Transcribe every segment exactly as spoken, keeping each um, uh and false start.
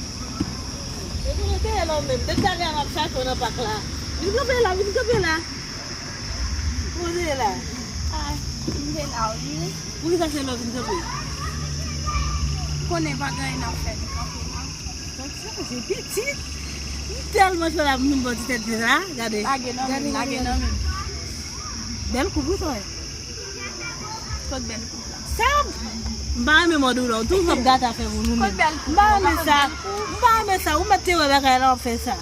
Depi nou te ye la w menm, depi talè a m ap chache w nan pak la. Vin kanpe la, vin kanpe la. Poze la. Ay, m te la wi. Poukisa se lè w vin kanpe? Konnen pa gen anyen n ap fè, nou kanpe la. Sa se pitit. M tèlman chwa la pou nou bò ti tèt vin la. Gade. Lage nan men, lage nan men. Bèl koup wi frè. Kot bèl koup la? Sa, m pa renmen mòd ou la. Ou toujou ap gate afè moun ou menm. Kot bèl koup? M pa renmen sa. M pa renmen sa. Ou mèt te wè bagay la w ap fè sa.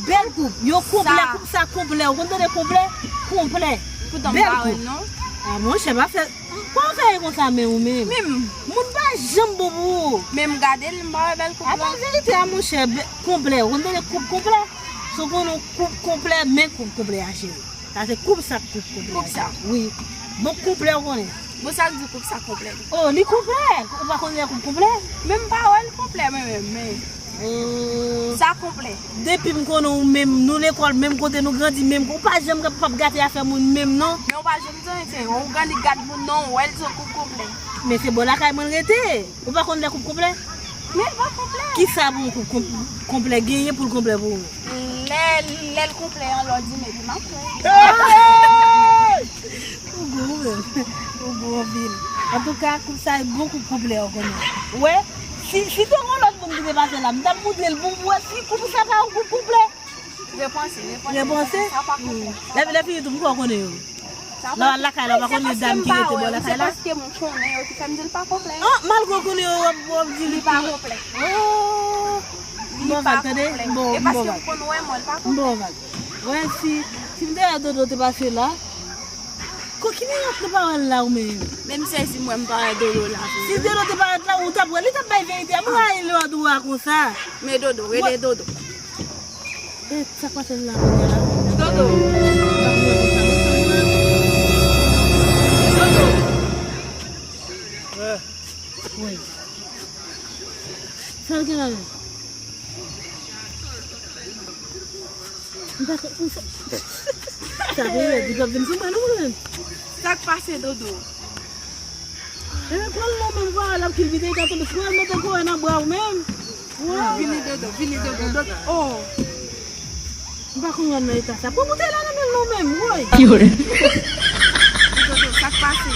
Bèl koup. Yo konplè, koup sa konplè. Ou konn tande konplè? Konplè. Poutan m pa wè l non. A monchè, pa fè. Kòman w fè konsa men ou menm? Menm. Moun pa janm bon pou ou. Men m gade l, m pa wè bèl koup la. Apa verite a monchè, bè- konplè. Ou konn tande koup konplè? Si w konnen yon koup konplè, men koup konplè a cheri. Sa se koup sa k koup konplè a cheri. Koup sa. Wi. Bon konplè ou konnen. Bon sa k di koup sa konplè. Oh, li konplè. Ou pa konn lè koup konplè? Men m pa wè l konplè mwen menm, men. Hmm. Sa konplè. Depi m konnen w menm, nou lekòl menm kote, nou grandi menm, ou pa janm p ap gate afè moun menm non. Men ou pa janm di anyen, se ou grandi gad moun non, ou wè l se koup konplè. Men se bò lakay mwen l rete. Ou pa konn lè koup konplè? Men l pa konplè. Kisa pou yon koup konp- konplè genyen pou l konplè pou ou? Lè, lè l konplè an lòd imen pou m ap wè. Ou gou ou menm. Ou gou anpil. Antouka, koup sa e bon koup konplè ou konnen. Ou wè, si, si te yon lòt moun ki te pase la, m t ap moutre l pou m wè si koup sa pa yon koup konplè. Repanse, repanse. Repanse? Sa pa konplè. Lè, lè fini tou, poukò w konnen yo? Lè w al lakay la, w pa konnen dam ki rete bò lakay la? Se paske m konnen yo ki fè m di l pa konplè. Ah, malgre w konnen yo, w ap, w ap di li pa konplè. Oh! Li pa konplè. Bon, bon, bon. E paske m konn wè mwen, li pa konplè. Bon, bon. Wè, si, si m te wè Dodo te pase la, ko ki minit nou pa wè l la ou menm? Menm sezi m wè m pa wè Dodo la. Si Dodo te parèt la, ou t ap wè, li t ap bay verite a. Mwen rayi lè w ap di w a konsa. Men Dodo, rele Dodo. E, sa k pase la kounye a la? Dodo. Dodo. Wi. Sa l gen la menm? M pa konn sa. Sa te rèd, li p ap vin sou mwen non mwen menm. Sa k pase Dodo? E pran l non menm, vwa l ap kilbite, li ka tonbe. Si w al mete kò nan bra w menm. Vini Dodo, vini Dodo, Dodo. Oh. M pa konn wè l nan eta sa. Pran boutèy la nan men l non menm, woy. Dodo, sa k pase?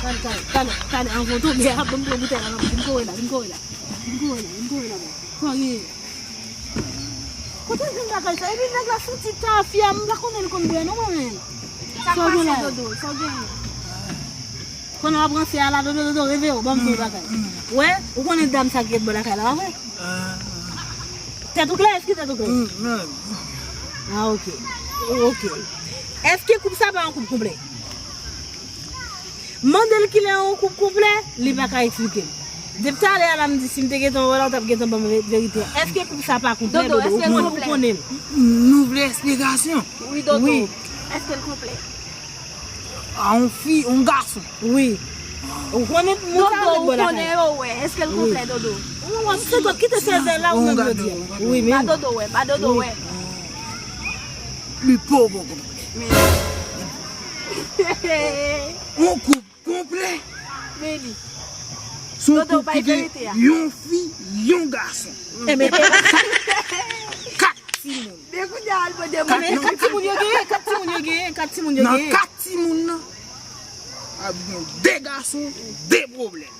Talè, talè, talè, talè, anvan w tonbe a, ban m pran boutèy la nan men l. Vin kore la, vin kore la. Vin kore la, vin kore la, bò. Kore. Kote l jwenn bagay sa? Epi nèg la soti tafya, m pa konnen li konn bwè non mwen menm. Sa k pase Dodo? Sa w genyen? Konnen w ap ranse a la, Dodo, Dodo, reveye w, ban m di w bagay. Wè, ou konnen dam sa ki ret bò lakay la, pa vre? Tèt ou klè? Èske tèt ou klè? Ah, ok. Ok. Èske koup sa pa yon koup konplè? Mande l kilè yon koup konplè, li pa ka eksplike m. Depi talè a la m di si m te gentan wè la, ou t ap gentan ban m ve- verite a. Èske koup sa pa konplè, Dodo? Ou konnen, ou konnen l. Nou vle esplikasyon. Wi, Dodo. Wi. Èske l konplè? A yon fi, yon gason. Wi. Ou konnen moun sa yo ret bò lakay. Dodo, ou konnen yo, wè. Èske l konplè, Dodo? Ou wè, se Dodo, kite sèzè la, ou menm jodi a. Wi, men. Ba Dodo wè, ba Dodo wè. Li poko konplè. Men. Yon koup konplè. Men li. Se yon koup ki gen yon fi, yon gason. Ebyen, kat timoun. Men kounye a al mande mwen. Kat timoun yo genyen, kat timoun yo genyen, kat timoun yo genyen. Nan kat timoun nan, ap gen de gason, de pwoblèm.